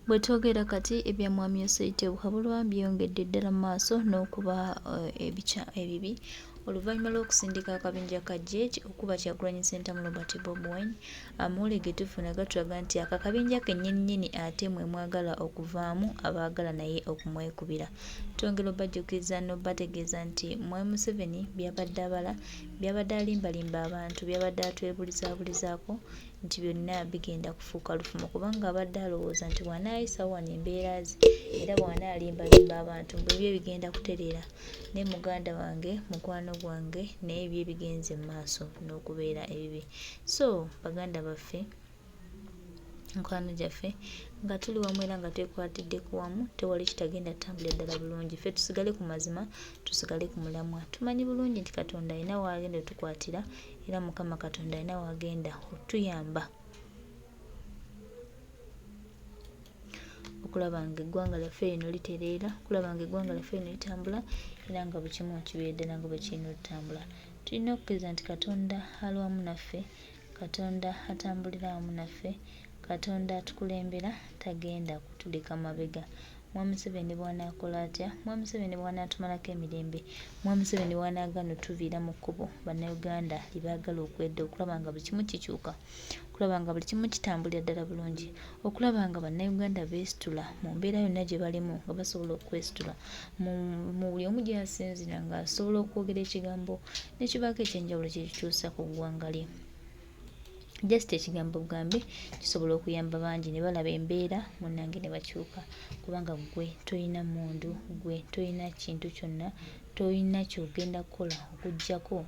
Bwetwogera kati ebya Mwami Oseite Buhabulwa byeyongedde ddala mu maaso n'okuba ebikya ebibi oluvannyuma lw'okusindika akabinja ka jet okukuba Kyagulanyi Ssentamu Robert Bob Wine. Amawulire ge tufuna gatulaga nti ako akabinja kennyini ate mwe mwagala okuvaamu abaagala naye okumwekubira. Twongera obajjukiza n'obategeeza nti Mwami Museveni by'abadde abala, by'abadde alimbalimba abantu, by'abadde atwebulizaabulizaako nti byonna bigenda kufuuka lufumo kubanga abadde alowooza nti bw'anaayisawo wano embeera ze era bw'anaalimbalimba abantu mbu ebye bigenda kutereera naye muganda wange mukwano gwange naye ebye bigenze mu maaso n'okubeera ebibi. So baganda baffe mikwano gyaffe nga tuli wamu era nga twekwatidde ku wamu tewali kitagenda tutambulira ddala bulungi ffe tusigale ku mazima tusigale ku mulamwa tumanyi bulungi nti katonda alina waagenda otukwatira era mukama katonda alina wagenda otuyamba okulaba nga eggwanga lyaffe lino litereera okulaba nga eggwanga lyaffe lino litambula era nga buli kimu kibeera ddala nga bwe kirina otutambula tulina okukkiriza nti katonda ali wamu naffe katonda atambulira wamu naffe katonda atukulembera tagenda kutuleka mabega Mwami Museveni bw'anaakola atya? Mwami Museveni bw'anaatumalako emirembe? Mwami Museveni bw'anaagaana otuviira mu kkubo Bannayuganda lye baagala okwedda okulaba nga buli kimu kikyuka, okulaba nga buli kimu kitambulira ddala bulungi, okulaba nga Bannayuganda beesitula mu mbeera yonna gye balimu nga basobola okwesitula mu mu buli omu gy'asinziira ng'asobola okwogera ekigambo ne kibaako eky'enjawulo kye kikyusa ku ggwanga lye. Just ekigambo bugambi kisobola okuyamba bangi ne balaba embeera munnange ne bakyuka kubanga ggwe tolina mmundu, ggwe tolina kintu kyonna, tolina ky'ogenda kukola okuggyako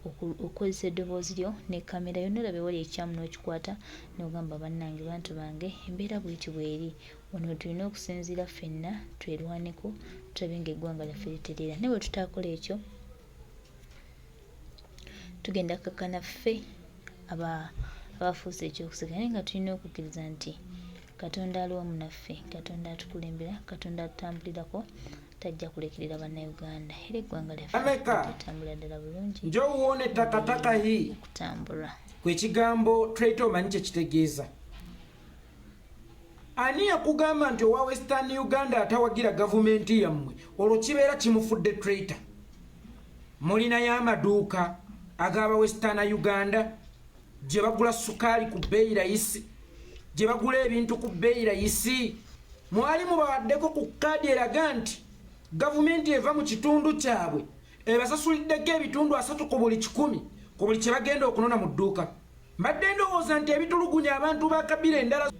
okukozesa eddoboozi lyo ne kkamera yo n'olaba ewali ekikyamu n'okikwata n'ogamba bannange bantu bange embeera bw'eti bw'eri wano we tulina okusinziira ffenna twerwaneko tulabe ng'eggwanga lyaffe litereera naye bwe tutaakola ekyo tugenda kukakkana ffe abafuuse ekyokuseka naye nga tulina okukkiriza nti katonda ali wamu naffe katonda atukulembera katonda atutambulirako tajja kulekerera bannayuganda era eggwanga lyaffe litambulira ddala bulungi njowuwone takataka hii okutambula kwekigambo traitor omanyi kyekitegeeza ani yakugamba nti owa western uganda atawagira gavumenti yammwe olwo kibeera kimufudde traitor mulinayo amaduuka agaba western uganda gye bagula sukaali ku bbeeyi rayisi gye bagula ebintu ku bbeeyi rayisi mwali mubawaddeko ku kaadi eraga nti gavumenti eva mu kitundu kyabwe ebasasuliddeko ebitundu 30 ku buli 100 ku buli kye bagenda okunona mu dduuka mbadde ndowooza nti ebitulugunya abantu ba kabila endala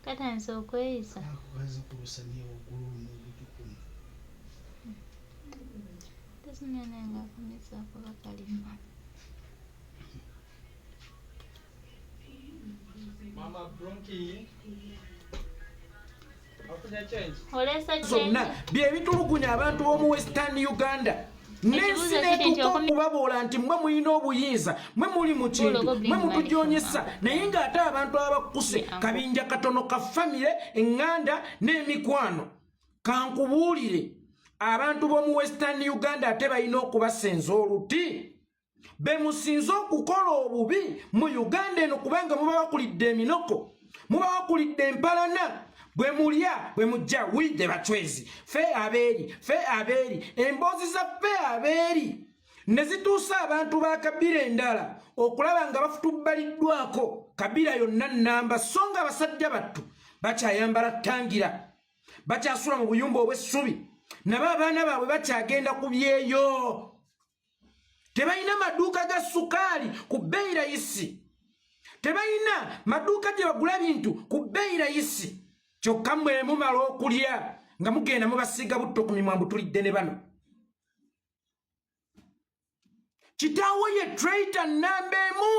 katandise okweyisa Mama Bronki. Zonna byebitulugunya abantu b'omu western uganda n'ensi n'etuuka okubaboola nti mwe mulina obuyinza mwe muli mu kintu mwe mutujonyesa naye ng'ate abantu abakkuse kabinja katono ka famire eŋŋanda n'emikwano kankubuulire abantu b'omu western uganda ate balina okubasenza oluti bemusinze okukola obubi mu uganda eno kubanga muba bakulidde eminoko muba bakulidde empalana bwe mulya bwe mujja widde bacwezi fe abeeri fe abeeri emboozi za fe abeeri ne zituusa abantu ba kabira endala okulaba nga bafutubbaliddwako kabira yonna nnamba so nga abasajja battu bakyayambala ttangira bakyasula mu buyumba obw'essubi nabo abaana baabwe bakyagenda ku byeyo tebalina maduuka ga sukaali ku bbeeyi rayisi tebalina maduuka gye bagula bintu ku bbeeyi rayisi kyokka mmwe mumala okulya nga mugenda mubasiiga butto ku mimwa mbu tulidde ne bano kitaawo ye traitor nnamba emu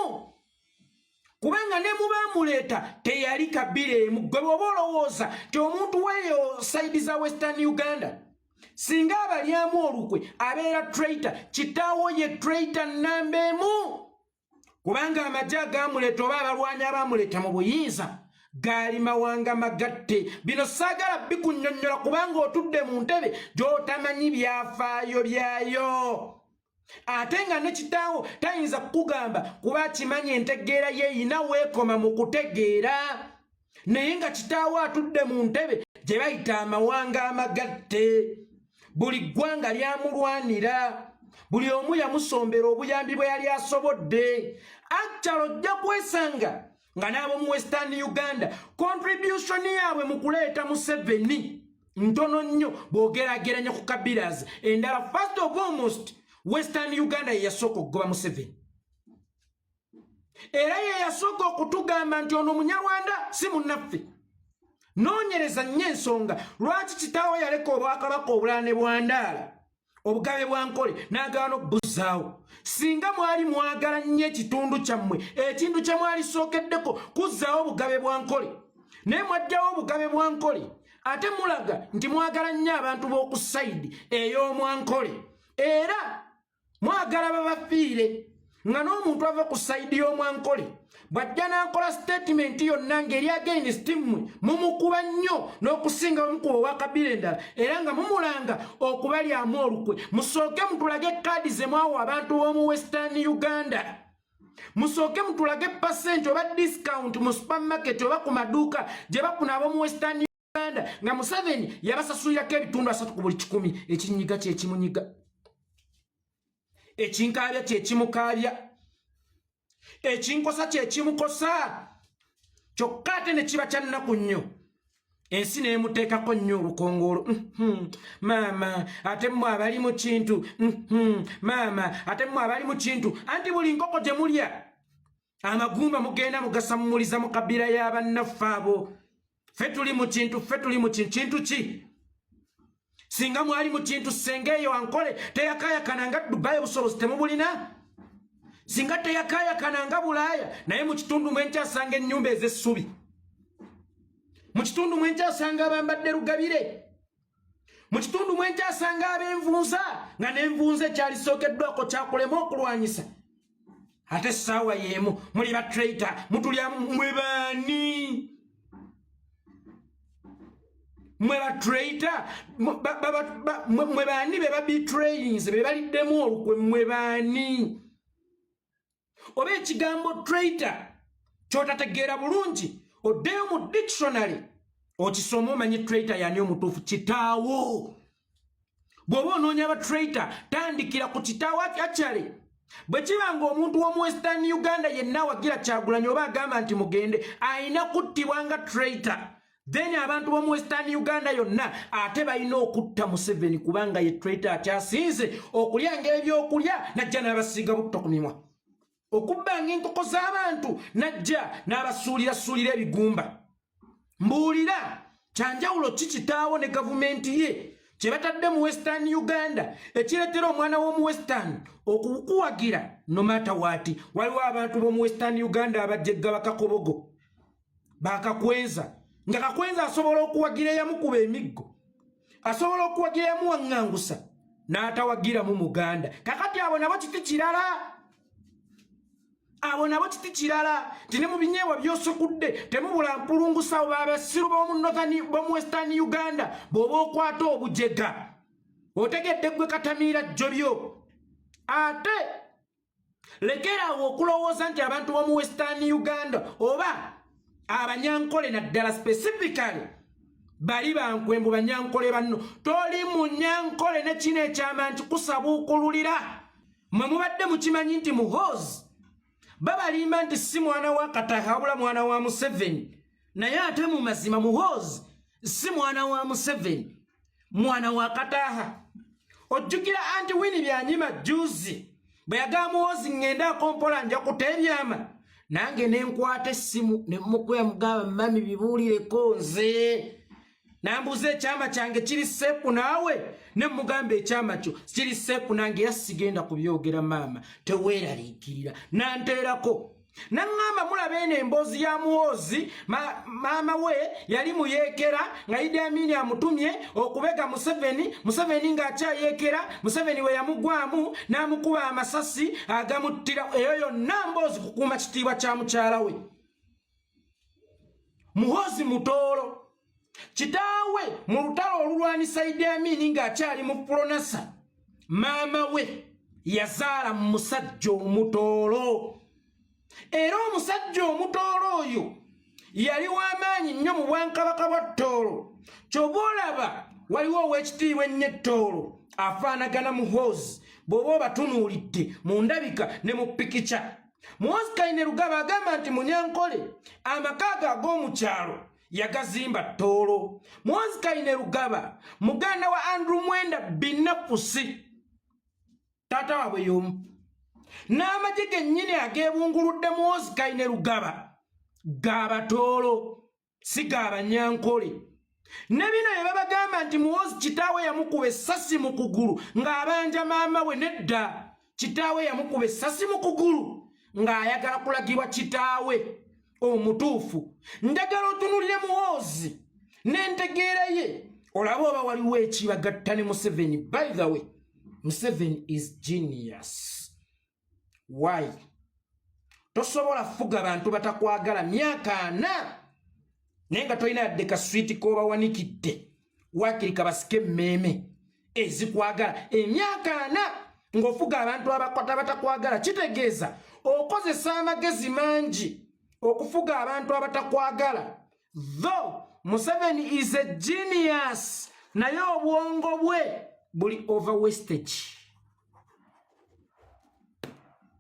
kubanga ne mubamuleeta teyali kabira emu gwe bwoba olowooza nti omuntu weeyo saidi za western uganda singa abalyamu olukwe abeera traitor kitaawo ye traitor namba emu kubanga amagye agamuleeta oba abalwanyi abamuleeta mu buyinza gaali mawanga magatte bino saagala bikunyonnyola kubanga otudde mu ntebe gy'otamanyi byafaayo byayo. Ate nga ne kitaawo tayinza kukugamba kuba akimanyi entegeera ye eyina weekoma mu kutegeera, naye nga kitaawo atudde mu ntebe gye bayita amawanga amagatte. Buli ggwanga lyamulwanira, buli omu yamusombera obuyambi bwe yali asobodde. Actually, ojja kwesanga nga n'ab'omu Western Uganda contribution yaabwe mu kuleeta Museveni ntono nnyo bw'ogeraageranya ku kabiras endala. First of almost, Western Uganda ye yasooka okugoba Museveni, era ye yasooka okutugamba nti ono Munyarwanda, si munnaffe. Noonyereza nnyo ensonga lwaki kitaawo yaleka obwakabaka obulala ne bwandaala obugabe bwa Nkole n'agaana okubuzaawo. Singa mwali mwagala nnyo ekitundu kyammwe, ekintu kye mwalisookeddeko kuzzaawo obugabe bwa Nkole, naye mwajjawo obugabe bwa Nkole. Ate mulaga nti mwagala nnyo abantu b'oku side ey'omwankole, era mwagala babafiire, nga n'omuntu ava ku side y'omwankole bw'ajja n'akola statement yonna ng'eri against mmwe, mumukuba nnyo n'okusinga bamukuba owa kabira endala, era nga mumulanga okubalyamu olukwe. Musooke mutulage kaadi ze mwawa abantu b'omu Western Uganda. Musooke mutulage percent oba discount mu supermarket oba ku maduuka gye bafuna ab'omu Western Uganda nga Museveni yabasasulirako ebitundu 30 ku buli 100. Ekinyiga kyekimunyiga, ekinkaabya kyekimukaabya, ekinkosa kyekimukosa. Kyokka ate ne kiba kya nnaku nnyo, ensi neemuteekako nnyo olukongoolo. Maama, ate mmwe abali mu kintu. Maama, ate mmwe abali mu kintu. Anti buli nkoko gye mulya amagumba mugenda mugasamumuliza mu kabira y'abannaffe abo. Ffe tuli mu kintu, ffe tuli mu kintu. Kintu ki? Singa mwali mu kintu, senga eyo Ankole teyakayakana nga Dubayi, obusobozi temubulina. Singa teyakayakana nga Bulaaya, naye mu kitundu mwenkyasanga ennyumba ez'essubi, mu kitundu mwenkyasanga abambadde lugabire, mu kitundu mwenkyasanga ab'envunza, nga n'envunza ekyalisookeddwako kyakulema okulwanyisa. Ate essaawa y'emu muli ba traitor, mutulya. Mwe baani? Mwe ba traitor, mwe baani be babetrayinze, be baliddemu olukwe? Mwe baani? Oba ekigambo traitor kyotategeera bulungi, oddeyo mu dictionary okisome omanyi traitor yani omutuufu. Kitaawo bw'oba onoonya ba traitor, tandikira ku kitaawo. Akyale bwe kiba nga omuntu w'omu Western Uganda yenna awagira Kyagulanyi oba agamba nti mugende ayina kuttibwa nga traitor, then abantu b'omu Western Uganda yonna ate balina okutta Museveni, kubanga ye traitor akyasinze okulyanga ebyokulya najja n'abasiiga butto ku mimwa, okubbanga enkoko z'abantu najja n'abasuulirasuulira ebigumba. Mbuulira, kyanjawulo ki kitaawo ne gavumenti ye kye batadde mu Western Uganda ekireetera omwana w'omu Western okukuwagira no matter what? Waliwo abantu b'omu Western Uganda abajjegga bakakobogo bakakwenza, nga Kakwenza asobola okuwagira eyamukuba emiggo, asobola okuwagira eyamuwaŋŋangusa, n'atawagiramu Muganda. Kakati abo nabo kiti kirala, abo nabo kiti kirala, nti ne mu binyeebwa byosukudde temubula mpulungusawo. Babasiru b'omu Western Uganda, bw'oba okwata obujega otegedde gwe katamiira jjobyo. Ate lekeraawo okulowooza nti abantu b'omu Western Uganda oba Abanyankole naddala specifically bali bankwembu. Banyankole banno, toli Munyankole. Ne kino ekyama nti kusabuukululira mwe mubadde mukimanyi nti Muhoozi babalimba nti si mwana wa Kataha wabula mwana wa Museveni, naye ate mu mazima Muhoozi si mwana wa Museveni, mwana wa Kataha. Ojjukira anti Wini Byanyima juzi bwe yagamba Muhoozi, "Ŋŋendaako mpola, nja kuta ebyama." Nange nenkwata essimu nemukuya, mugamba, "Mami, bibuulireko nze." Nambuuza, "Ekyama kyange kiri safe naawe?" Ne mugamba, "Ekyama kyo kiri safe nange, era sigenda kubyogera maama, teweeraliikirira." Nanteerako naŋŋamba, "Mulaba eno emboozi ya Muhoozi, maama we yali muyeekera nga Idi Amini amutumye okubega Museveni. Museveni ng'akyayeekera, Museveni we yamugwamu n'amukuba amasasi agamuttira. Eyo yonna mboozi kukuuma kitiibwa kya mukyala we." Muhoozi Mutoolo, kitaawe mu lutalo olulwanisa Idi Amini ng'akyali mu Pronasa, maama we Yazaala mu musajja Omutoolo, era omusajja Omutoolo oyo yali w'amaanyi nnyo mu bwankabaka bwa Toolo. Kyova olaba waliwo ow'ekitiibwa ennyo Ettoolo afaanagana Muhoozi, bw'oba obatunuulidde mu ndabika ne mu pikica. Muhoozi Kainerugaba agamba nti Munyankole amaka ago ag'omu kyalo yagazimba Toolo. Muhoozi Kainerugaba muganda wa Andrew Mwenda Binafusi, taata waabwe y'omu. N'amagye gennyini ageebunguludde Muhoozi Kainerugaba g'Abatoolo, si g'Abanyankole. Ne bino bye babagamba nti Muhoozi kitaawe yamukuba essasi mu kugulu ng'abanja maama we, nedda. Kitaawe yamukuba essasi mu kugulu ng'ayagala kulagibwa kitaawe omutuufu. Njagala otunulire Muhoozi n'entegeera ye, olabe oba waliwo ekibagatta ne Museveni. By the way, Museveni is genius. Why? Tosobola fuga bantu batakwagala myaka 40, naye nga tolina yadde kaswiti k'obawanikidde, waakiri kabasike emmeeme ezikwagala. Emyaka 40 ng'ofuga abantu abakwata batakwagala, kitegeeza okozesa amagezi mangi okufuga abantu abatakwagala. Though Museveni is a genius, naye obwongo bwe buli over wastage.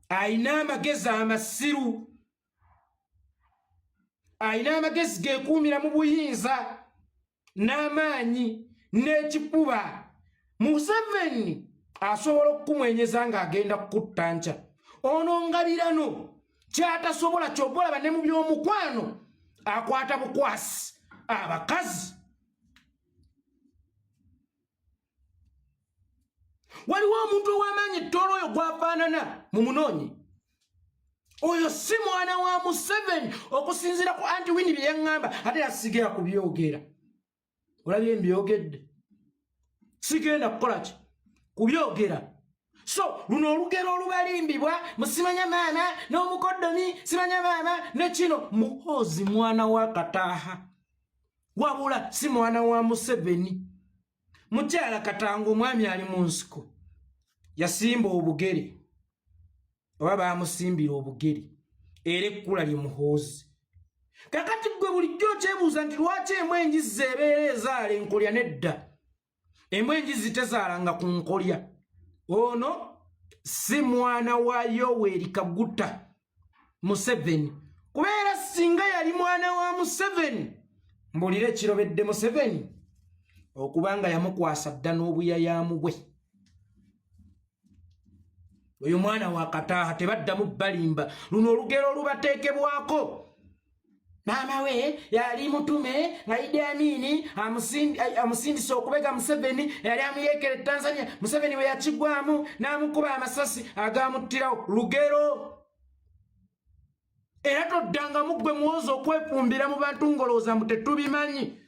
Ayina amagezi amasiru, ayina amagezi gekuumira mu buyinza n'amaanyi n'ekifuba. Museveni asobola okukumwenyeza ng'agenda kukutta nkya. Ono ngabirano kyatasobola, kyova olaba ne mu by'omukwano akwata bukwasi abakazi. Waliwo omuntu ow'amaanyi Ttoolo oyo gwafaanana mu munoonyi. Oyo si mwana wa Museveni okusinziira ku Anti Wini bye yaŋŋamba, ate yasigera kubyogera. Olabye mbyogedde, sigenda kukola ki kubyogera. So luno olugero olubalimbibwa musimanya maama n'omukoddomi, simanya maama ne kino. Muhoozi mwana wa Kataaha, wabula si mwana wa Museveni. Mukyala Katanga, omwami ali mu nsiko, yasimba obugere oba bamusimbira obugere, era ekkula lye Muhoozi. Kakati gwe bulijjo okyebuuza nti lwaki embwa enjizzi ebeera ezaala enkolya? Nedda, embwa enjizzi tezaalanga ku nkolya. Ono si mwana wa Yoweri Kaguta Museveni, kubeera singa yali mwana wa Museveni, mbulire ekirobedde Museveni okubanga yamukwasa dda n'obuyayaamu bwe. Oyo mwana wa Kataaha, tebaddamu balimba. Luno olugero olubateekebwako, maama we yali mutume nga Idi Amini amusindise okubega Museveni, yali amuyekera e Tanzania. Museveni we yakigwamu n'amukuba amasasi agamuttirawo. Lugero. Era toddangamu ggwe Muwozi okwefumbira mu bantu ng'olowooza mbu tetubimanyi.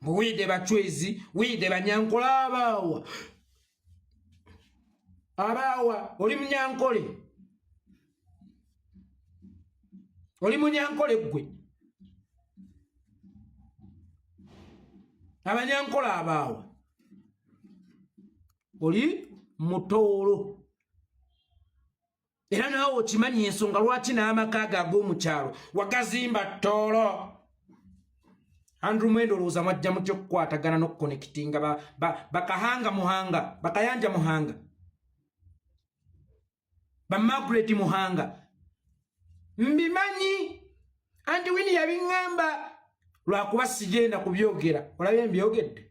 Mbu we Bachwezi, we Banyankole. Abaawa, abaawa, oli Munyankole? Oli Munyankole ggwe? Abanyankole abaawa? Oli Mutoolo, era naawe okimanyi ensonga lwaki n'amaka ago ag'omukyalo wagazimba Ttoolo. Andrew Mwenda, olowooza mwajja mutya okukwatagana n'okuconnectinga bakahanga Muhanga, bakayanja Muhanga, ba Margaret Muhanga? Mbimanyi, anti Wini yabiŋŋamba, lwakuba sigenda kubyogera. Olabye mbyogedde.